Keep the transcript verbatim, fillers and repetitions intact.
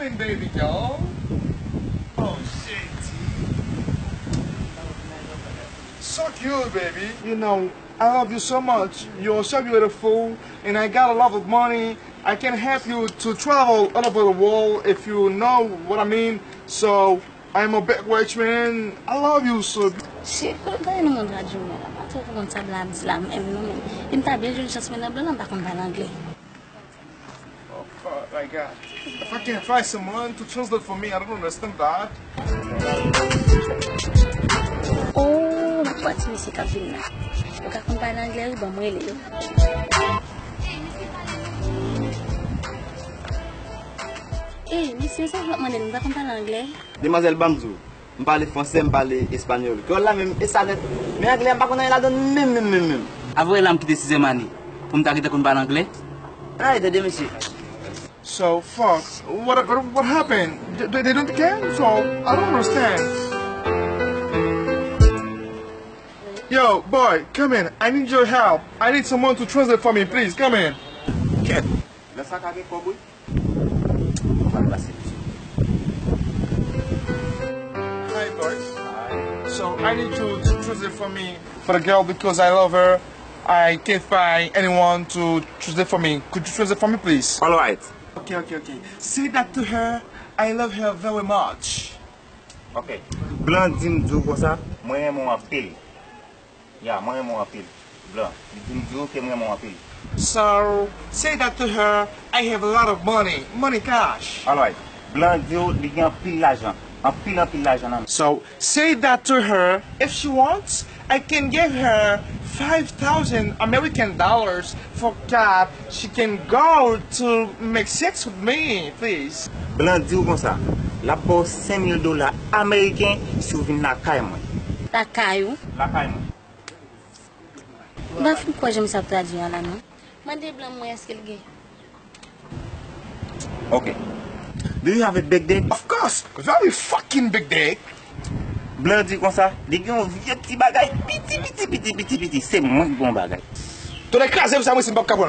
Baby girl. Oh, shit. So cute, baby. You know, I love you so much. You're so beautiful, and I got a lot of money. I can help you to travel all over the world if you know what I mean. So, I'm a big rich man. I love you so. Shit, kote w ta jwenn moun sa Junior la? Pa twò konn sa blan ap di la menm non, men. Li ta byen jwenn chans, men nan blan nan pa konn pale anglè. Oh, fuck, my God. If I can find someone to translate for me, I don't understand that. Oh, m ap pati mesye k ap vin la. Yo ka konn pale anglè wi, ban m rele yo. Ey, mesye, sa w ap mande m, m pa konn pale anglè? Demwazèl, ban m di w, m pale fransè, m pale espanyòl. Kreyòl la menm, e sa nèt. Men anglè a, m pa konn anyen ladan l menm, menm, menm, menm. Avè la m kite Sizèmani pou m ta gentan konn pale anglè? Ay, tande mesye. So, fuck, what, what, what happened? They, they don't care? So, I don't understand. Yo, boy, come in. I need your help. I need someone to translate for me, please. Come in. Kèt. Nan sa ka gen kòb, wi. Ou pa pase misye. Hi, boy. So, I need you to translate for me for the girl because I love her. I can't find anyone to translate for me. Could you translate for me, please? All right. Okay, okay, okay. Say that to her. I love her very much. Ok. Blan di m di w konsa, mwen renmen w anpil. Ya, mwen renmen w anpil. Blan, li di m di w ke mwen renmen w anpil. So, say that to her, I have a lot of money, money cash. Alright. Blan di w li gen anpil lajan, anpil, anpil lajan nan men. So, say that to her, if she wants, I can give her five thousand American dollars for God, she can go to make sex with me, please. Blan di w konsa, l ap ba w senk mil dola ameriken si w vin lakay mwen. Lakay ou? Lakay mwen. M pa fin kwè jan misye ap tradui a la non. Mande blan mwen èske l gen. Ok. Do you have a big dick? Of course, very fucking big dick. Blan di konsa, li gen yon vye ti bagay piti, piti, piti, piti, piti. Se mwen ki gen yon bagay. Tonnè kraze m sa mwen si m p ap ka pran.